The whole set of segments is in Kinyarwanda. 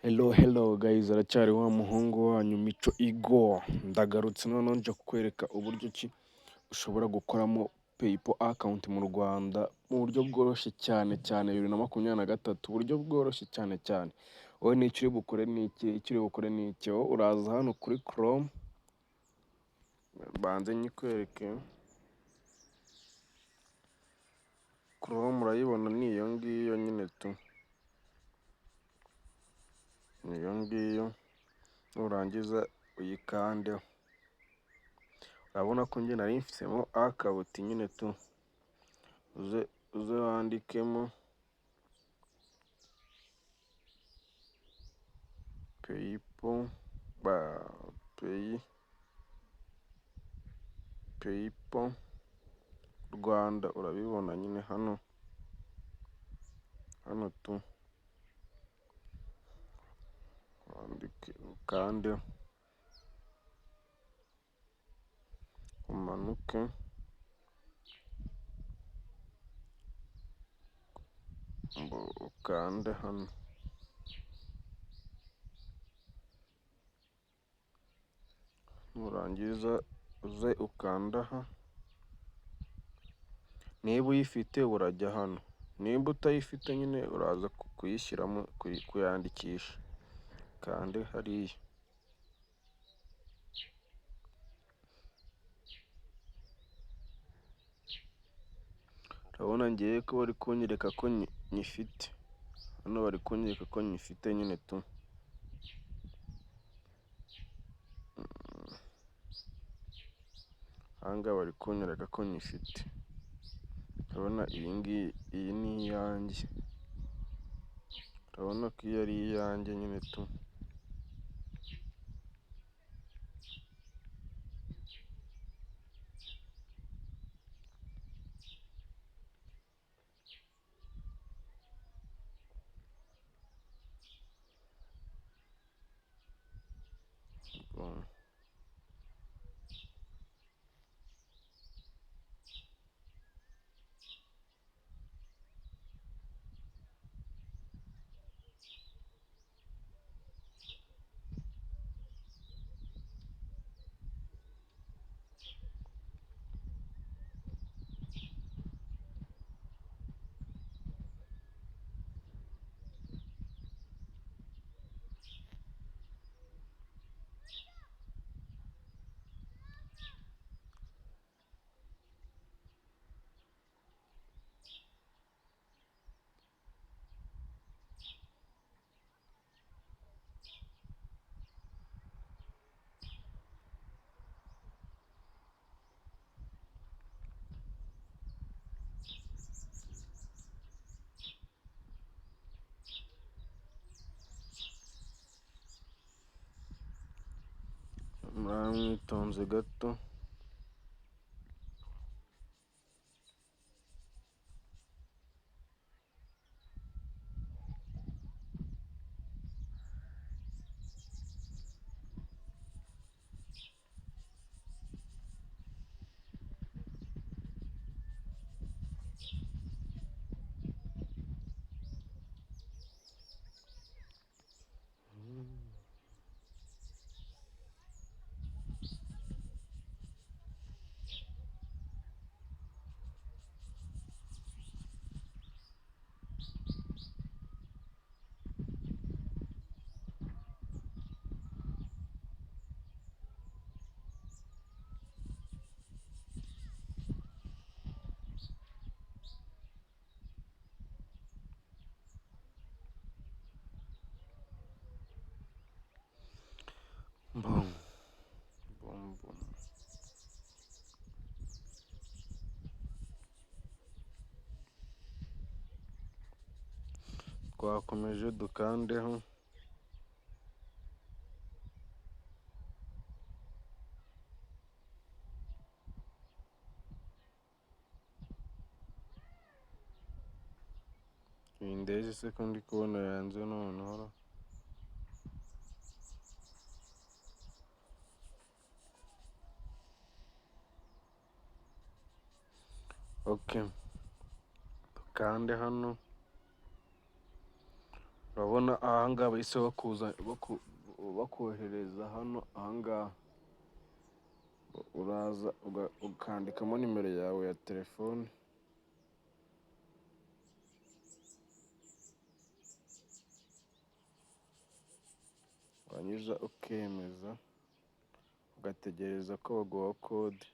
Hello hello guys, aracyari wa muhungu wanyu Mico Igor. Ndagarutse noneho nje kukwereka uburyo ki ushobora gukoramo PayPal account mu Rwanda mu buryo bworoshye cyane cyane 2023, uburyo bworoshye cyane cyane. Wowe n'icyo uri bukore ni iki? Icyo uri bukore ni iki? Wowe uraza hano kuri Chrome, mbanze nyikwereke. Chrome urayibona ni iyo ngiyo nyine tu. Ni iyo ngiyo, nurangiza uyikandeho. Urabona ko njye nari mfitemo account nyine tu. Uze wandikemo PayPal, Pay, PayPal Rwanda, urabibona nyine hano, hano tu. Wandike ukande, umanuke, ukande hano. Nurangiza uze ukande aha, niba uyifite urajya hano, nimba utayifite nyine uraza kuyishyiramo, kuyandikisha, ukande hariya. Urabona ngewe ko bari kunyereka ko nyifite, hano bari kunyereka ko nyifite nyine tu. Aha ngaha bari kunyereka ko nyifite, urabona iyi ngiyi, iyi ni iyanjye, urabona ko iyi ari iyanjye nyine tu. Mwitonze gato. Bom, bom, bom. Twakomeje dukandeho. Iyi ndege se ko ndi kubona yanze noneho. Okay, dukande hano. Urabona ahangaha bahise bakohereza hano ahangaha, uraza ukandikamo nimero yawe ya telefone, warangiza ukemeza, ugategereza ko baguha code.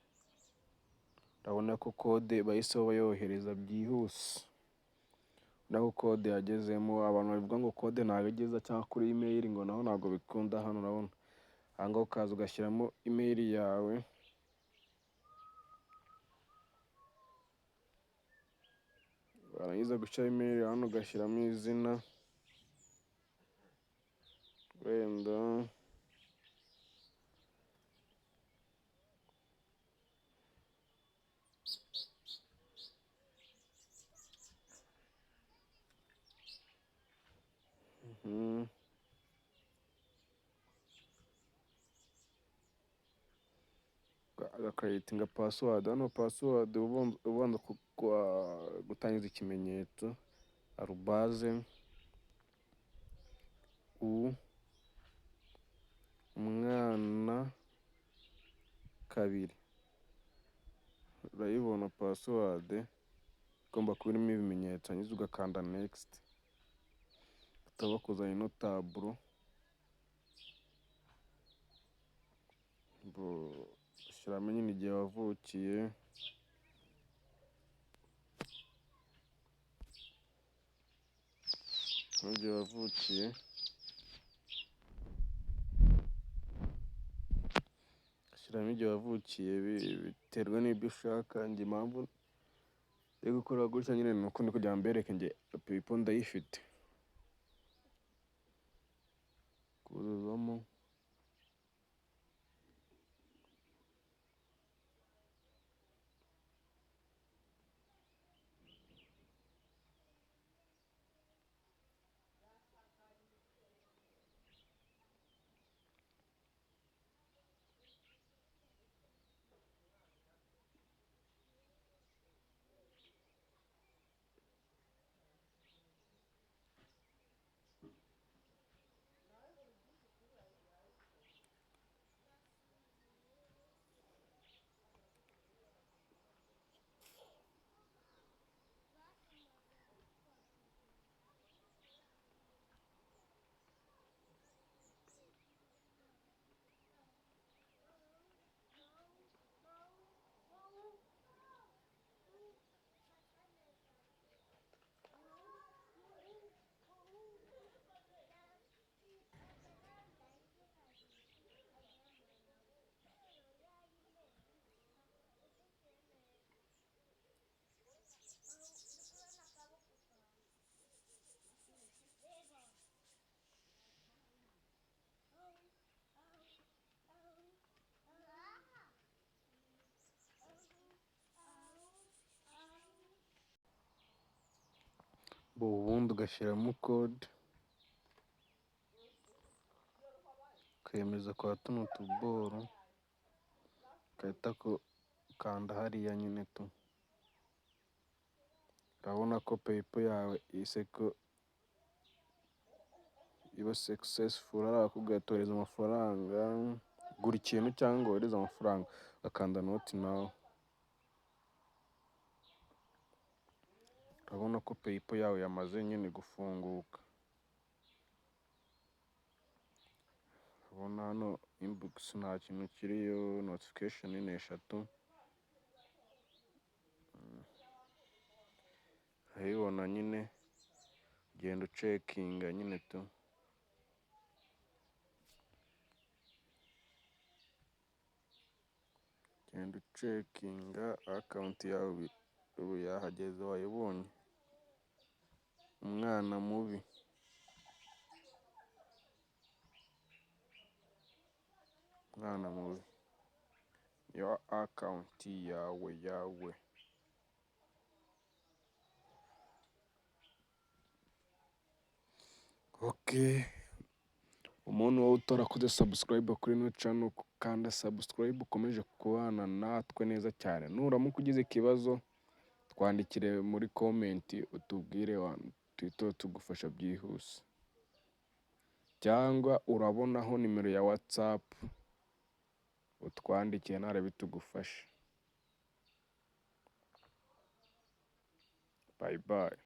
Urabona ko code bahise bayohereza byihuse. Urabona ko code yagezemo. Abantu bavuga ngo code ntabwo igeza cyangwa kuri email ngo naho ntabwo bikunda, hano urabona ahangaha ukaza ugashyiramo email yawe, warangiza gushyira email hano ugashyiramo izina, wenda agacreatinga password. Hano password ubanza gutangiza ikimenyetso arobase u umwana 2. Urayibona password igomba kuba irimo ibimenyetso, warangiza ugakanda next, bahita bakuzanira ino tableau. Ushyiramo nyine igihe wavukiye, n'igihe wavukiye, ushyiramo igihe wavukiye biterwa n'ibyo ushaka. Njye impamvu yo gukora gutya nyine ni uko ndi kugira ngo mbereke njye PayPal ndayifite. Kuzuzamo ubundi ugashyiramo code, ukemeza kwa tuno tuboro, ugahita ukanda hariya nyine tu. Urabona ko PayPal yawe ihise ko iba successful. Hariya barakubwira ati ohereza amafaranga, gura ikintu cyangwa wohereze amafaranga, ugakanda not now. Urabona ko PayPal yawe yamaze nyine gufunguka. Urabona hano inbox nta kintu kiriyo, notification ni 3. Urabibona nyine, ugenda ucheckinga nyine tu. Ugenda ucheckinga account yawe ubu yahageze, wayibonye. Umwana mubi. Umwana mubi. Niyo account yawe. Okay. Umuntu wowe utarakoze subscribe kuri ino channel, kanda subscribe ukomeje kubana natwe neza cyane. Nuramuka ugize ikibazo twandikire muri comment utubwire, tuhite tugufasha byihuse. Cyangwa urabonaho nimero ya WhatsApp, utwandikire narebe tugufashe. Bye bye.